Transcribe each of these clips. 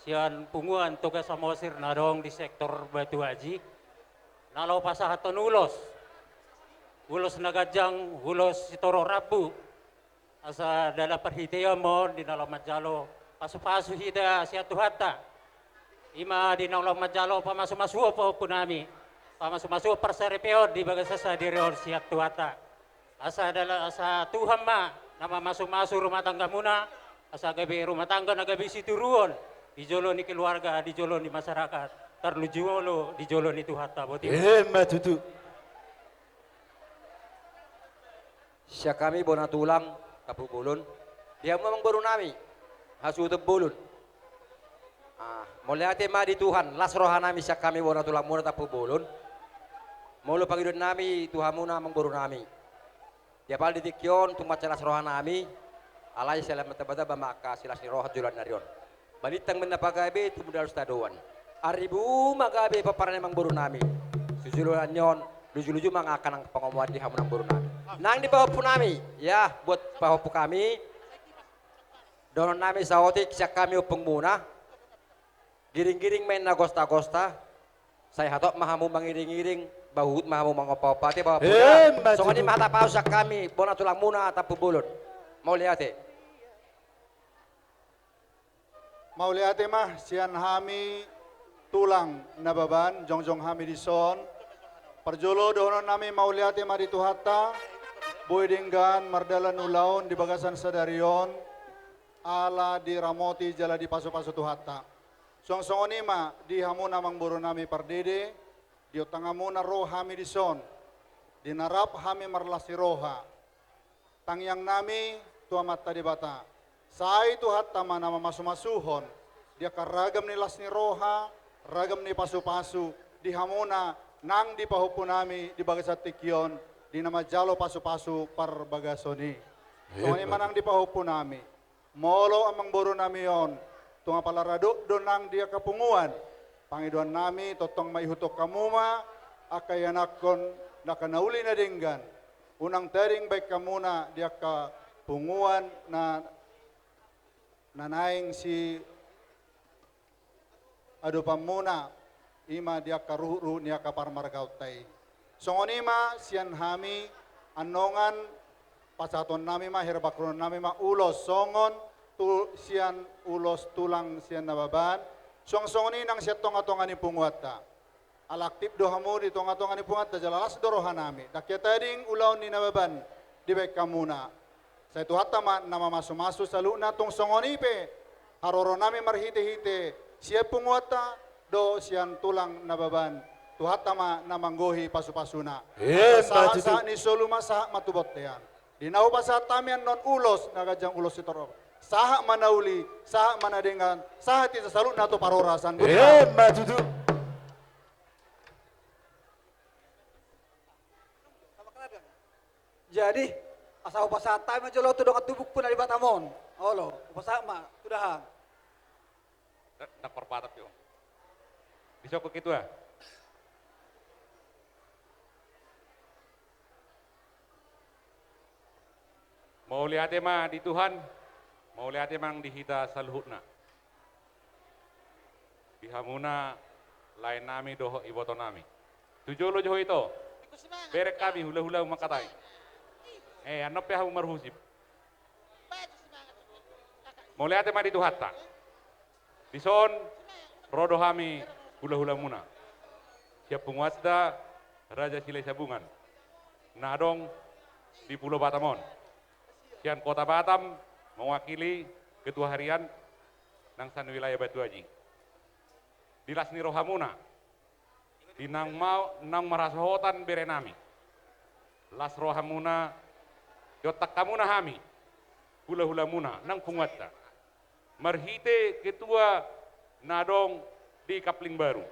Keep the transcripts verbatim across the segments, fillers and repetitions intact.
sian punguan Toga Samosir na adong di sektor Batu Aji, na laho pasahathon ulos, ulos na ganjang, ulos sitorop rambu, asa dalan parhitean ma on di na laho manjalo pasupasu hita sian Tuhanta. I ma di na laho manjalo pamasumasuon pahompunami, pamasumasuon parsaripeon di bagasan sadari on sian Tuhanta. Asa dala-, asa Tuhan ma na mamasumasu rumah tanggamuna, asa gabe rumah tangga na gabe sitiruon di jolo ni keluarga, di jolo ni masyarakat, tarlumobi jolo di jolo ni Tuhanta. Boti. Emma tutu. Sian hami bona tulang Tampubolon, di hamu amangborunami hasuhuton bolon. Ah, mauliate ma di Tuhan, las rohanami sian hami bona tulangmuna Tampubolon. Molo pangidoannami tu hamuna amangborunami, di apala di tingki on tung mansai las rohanami, alai sai lam martambatamba ma angka silas ni roha tu joloan ni ari on. Balintang ma na pagabe, tumundalhon sitadoan. Aribu ma gabe pomparan ni amangborunami. Tu joloan ni on, lujuluju ma angka nang pangomoan di hamu amangborunami. Nang di pahompunami, ya, buat pahompu hami. Dohononnami saotik sian hami ompungmuna. Giringgiring ma inna gostagosta. Sai hatop ma hamu mangiringiring, ba huhut ma hamu mangompaompa, ate pahompu. Emma tutu. Songon i ma hata pasu sian hami bona tulangmuna Tampubolon. Mauliate. Mauliate ma sian hami tulang Nababan, jongjong hami dison. Parjolo dohononnami mauliate ma di Tuhanta, boi denggan mardalan ulaon di bagasan sadari on, ala diramoti jala dipasupasu Tuhanta. Suang songon i ma di hamuna amangborunami pardede, didok hamuna ro hami dison, di na rap hami marlas ni roha. Tangiangnami tu Amanta Debata, sai Tuhanta ma na mamasumasuhon di angka ragam ni las ni roha, ragam ni pasupasu di hamuna nang di pahompunami di bagasan tingki on, di na manjalo pasupasu parbagason i. Songon i ma nang di pahompunami. Molo amangborunami on, tung apala rade do nang di angka punguan, pangidoannami tongtong ma ihuthon hamu ma angka ianakhon, angka na uli na denggan, unang tading baen hamuna di angka punguan na, na naeng siadopanmuna, i ma di angka ruhutruhut ni angka parmargaonta i. Songon i ma sian hami, annon pasahatonnami ma, herbakrononnami ma ulos songon tu sian ulos tulang sian Nababan, suang songon i nang sian tongatonga ni punguanta. Ala aktip do hamu di tongatonga ni punguanta jala las do rohanami. Ndang hea tading ulaon ni Nababan dibaen hamuna. Sai Tuhanta ma na mamasumasu saluhutna, tung songon i pe haroronami marhitehite sian punguanta dohot sian tulang Nababan. Tuhanta ma na manggohi pasupasuna. Emma tutu. Sahat, sahat ni solu ma, sahat ma tu bontean. Di na hupasahat hami annon ulos na ganjang, ulos sitorop, sahat ma na uli, sahat ma na denggan, sahat hita saluhutna tu parhorasan. Emma tutu. Jadi, asa hupasahat hami ma jolo tu dongan tubungku na di Batam on. Olo, hupasahat ma tu dahahang. Ndang, ndang parbatap jo. Disokko ketua. Mauliate ma di Tuhan, mauliate ma nang di hita saluhutna. Di hamuna laenami dohot ibotonami. Tu jolo jo ho ito. Bereng hami hulahula mangkatai. Eh, annon pe hamu marhusip. Mauliate ma di Tuhanta. Dison ro do hami hulahulamuna sian punguanta Raja Silahisabungan na adong di Pulo Batam on, sian Kota Batam, mewakili Ketua Harian nang sian wilayah Batu Aji. Di las ni rohamuna, di naung ma-, naung marhasohotan berenami, las rohamuna, diontang hamuna hami hulahulamuna nang punguanta, marhite ketua na adong di Kapling Baru.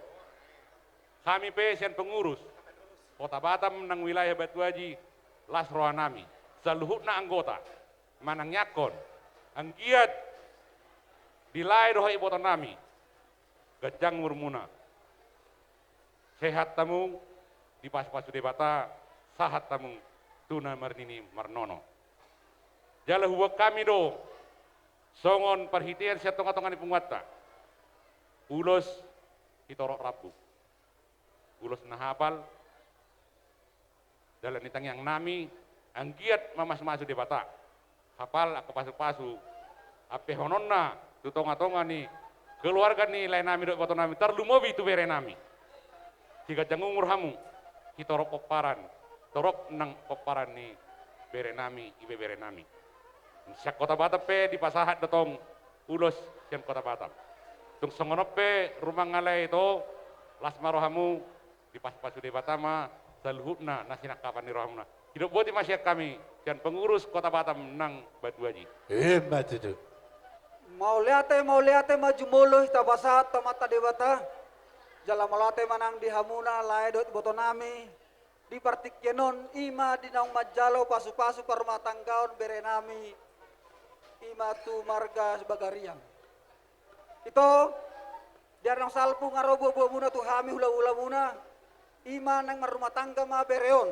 Hami pe sian pengurus Kota Batam nang wilayah Batu Aji, las rohanami, saluhutna anggota, manangiangkon anggiat di lae dohot ibotonami, ganjang umurmuna, sehat hamu, dipasupasu Debata, sahat hamu tu na marnini marnono. Jala huboan hami do songon parhitean sian tongatonga ni punguanta, Ulos sitorop rambu. Ulos na hapal, dalan ni tangiang nami, anggiat mamasumasu Debata. Hapal angka pasupasu ampehononna tu tongatonga ni keluarga ni lae nami dohot iboto nami, tarlumobi tu bere nami. Siganjang umur hamu, sitorop pomparan, torop nang pomparan ni bere nami, ibebere nami. Sian Kota Batam pe dipasahat do tong ulos sian Kota Batam. Tung songon on pe rumang ale ito, las ma rohamu, dipasupasu Debata ma saluhutna na sinangkapan ni rohamuna. Hidop boti ma sian hami, sian pengurus Kota Batam nang Batu Aji. Ima tutu. Mauliate, mauliate ma jumolo hita pasahat tu Amanta Debata. Jala mauliate ma nang di hamuna lae dohot iboto nami. Di partingkian on, ima di naung manjalo pasupasu parrumatanggaon bere nami, ima tu marga Bagariang. Ito, di ari naung salpu nga ro buabuamuna tu hami hulahulamuna, ima naeng marrumatangga ma bere on.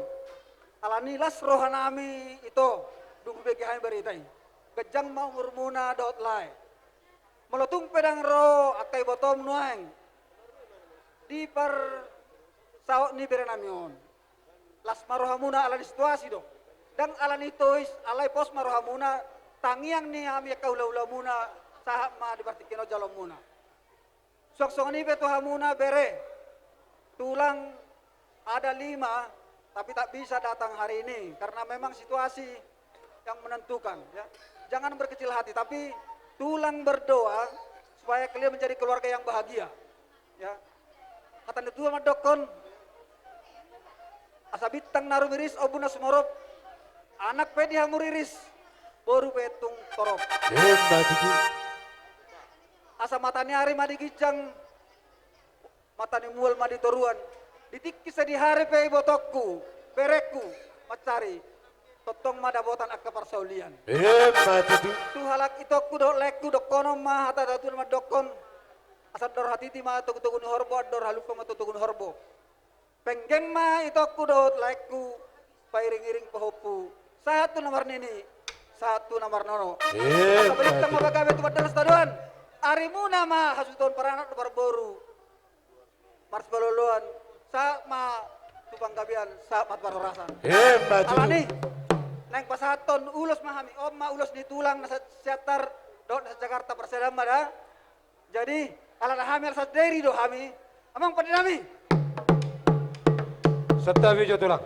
Alani las roha nami ito, dung hubege hami barita i. Ganjang ma umurmuna dohot lae. Molo tung pe ndang ro angka ibotom nuaeng di parsaut ni bere nami on, las ma rohamuna alani situasi do. Ndang alani tois, alai pos ma rohamuna, tangiang ni hami angka hulahulamuna, sahat ma di partingkian on jaloonmuna. Suang songon i pe tu hamuna bere, tulang ada lima, tapi tak bisa datang hari ini karena memang situasi yang menentukan, ya. Jangan berkecil hati, tapi tulang berdoa supaya kalian menjadi keluarga yang bahagia, ya. Hata ni natuatua mandokkon, asa bintang na rumiris ombun na sumorop, anak pe di hamu riris, boru pe tung torop. Ima tutu. Asa mata ni ari ma di ginjang, mata ni mual ma di toruan, di tingki sadihari pe ibotongku, berengku, mansari, tongtong ma dapotan angka parsaulian. Ima tutu. Tu halak itongku dohot laengku, dokkonon ma hata natuatua mandokkon, asa andor hatiti ma togutogu ni horbo, andor halumpang ma togutogu ni horbo. Penggeng ma itongku dohot laengku, pairingiring pahompu, sahat tu na marnini, sahat tu na marnono. Ima tutu. Asa balintang ma pagabe tu pandohan sitadoan, arimuna ma hasuhuton paranak dohot parboru, marsipaolooloan, sahat ma tu panggabean, sahat ma tu parhorasan. Ima tutu. Alani, naeng pasahathon ulos ma hami, on ma ulos ni tulang na sa-, Siantar dohot na sa-Jakarta, parsadaan ma da. Jadi, ala na hami, ala santabi do hami, amang pande nami. Santabi jo tulang.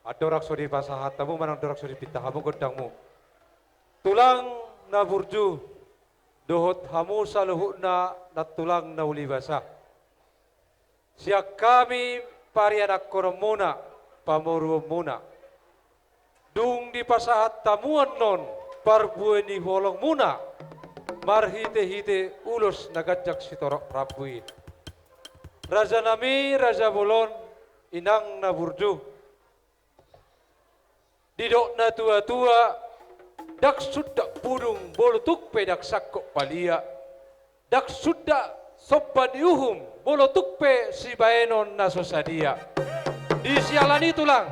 Andorang so dipasahat hamu manang andorang so dipinta hamu gondangmu, tulang na burju dohot hamu saluhutna nantulang na uli basa. Sian hami parianakkononmuna, pamoruonmuna, dung dipasahat hamu annon parbue ni holongmuna marhitehite ulos na ganjang sitorop rambu i. Raja nami, raja bolon, inang na burju. Didok natuatua, ndang sundat pudung molo tung pe ndang sangkot palia. Ndang sundat somba ni uhum molo tung pe sibahenon na so sadia. Di siala ni i tulang,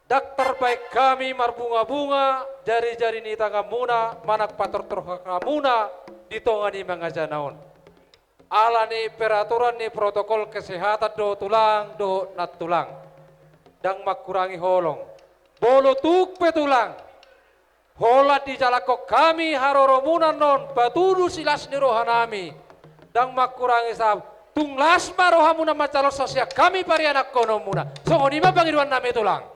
ndang tarbahen hami marbungabunga jarijari ni tanganmuna manang patortor hakamuna di tonga ni mangajana on. Ala ni peraturan ni protokol kesehatan do tulang dohot nantulang. Ndang mangkurangi holong. Molo tung pe tulang, holan dijalakhon hami haroromuna annon patudu silas ni rohanami, ndang mangkurangi sahap, tung las ma rohamuna manjalo sian hami parianakkononmuna. Songon i ma pangidoannami tulang.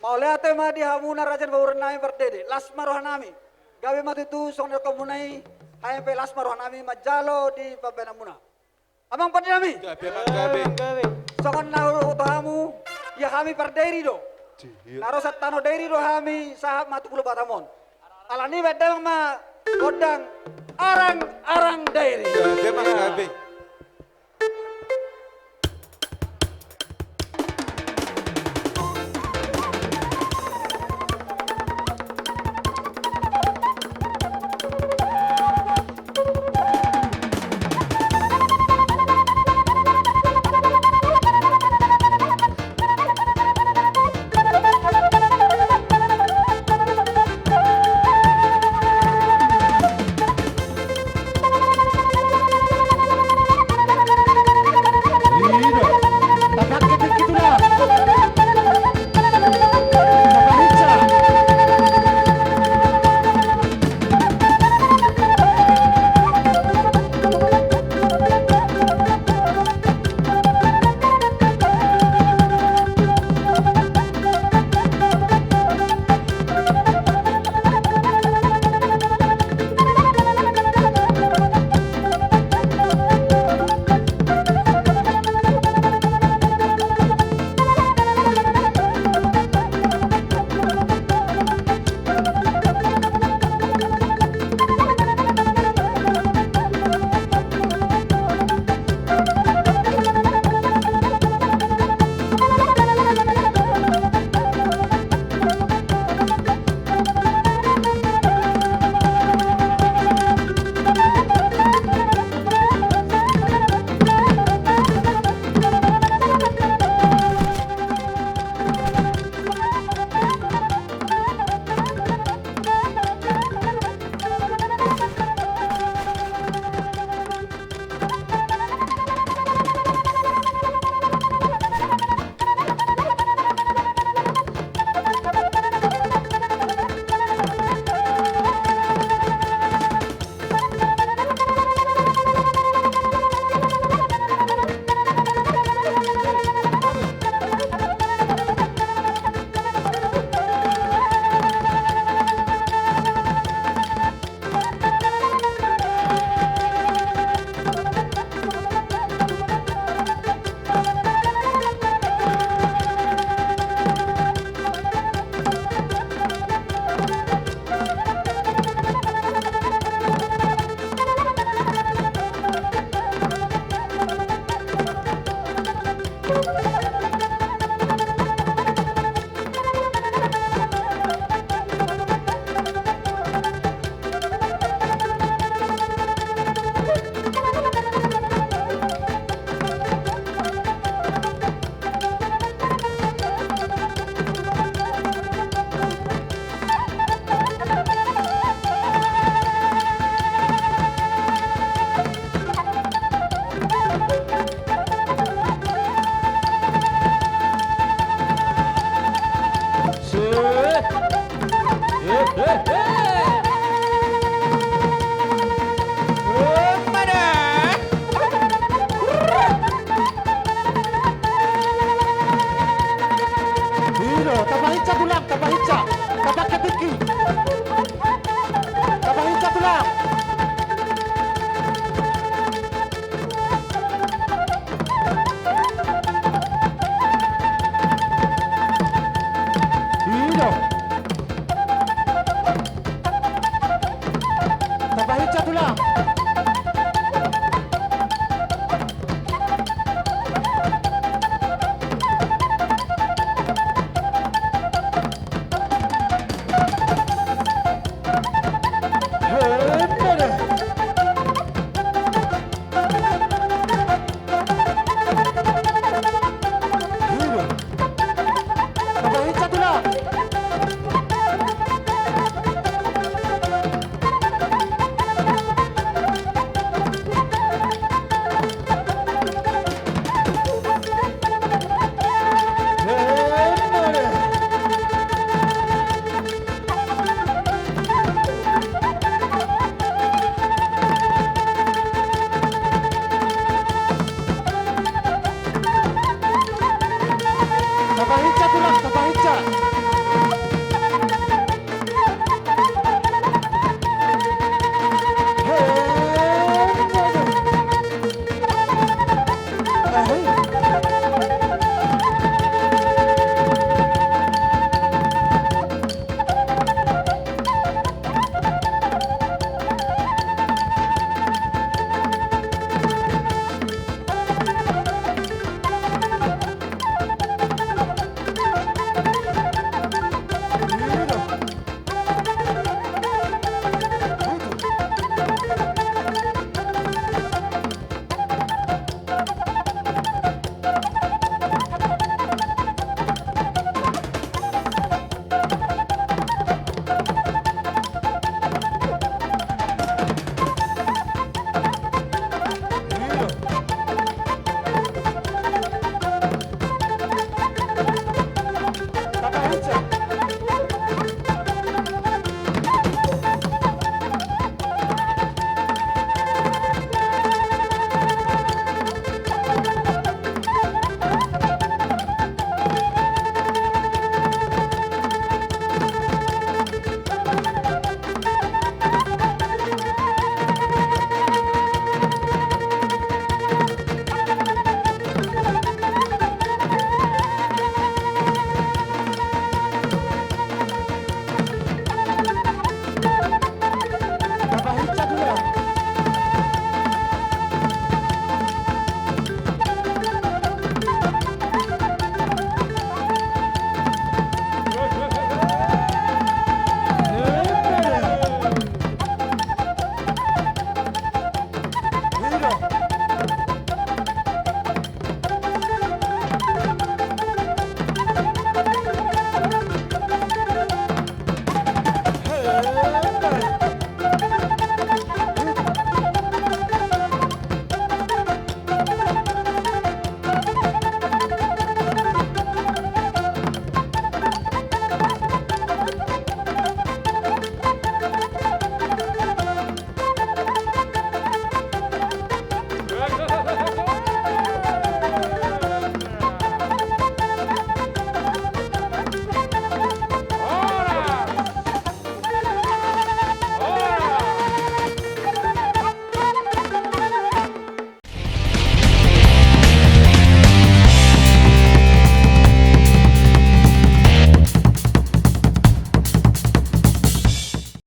Mauliate ma di hamuna raja ni pamoruonnami pardede, las ma rohanami. Gabe ma tutu songon na nidokmuna i, hami pe las ma rohanami manjalo di pambahenanmuna. Amang pande nami. Gabe, amang, gabe. Songon na huboto hamu, ia hami pardairi do. Iya. Na ro sian tano Dairi do hami, sahat ma tu Pulo Batam on. Alani i bahen damang ma gondang Arang-arang Dairi. Gabe, amang, gabe.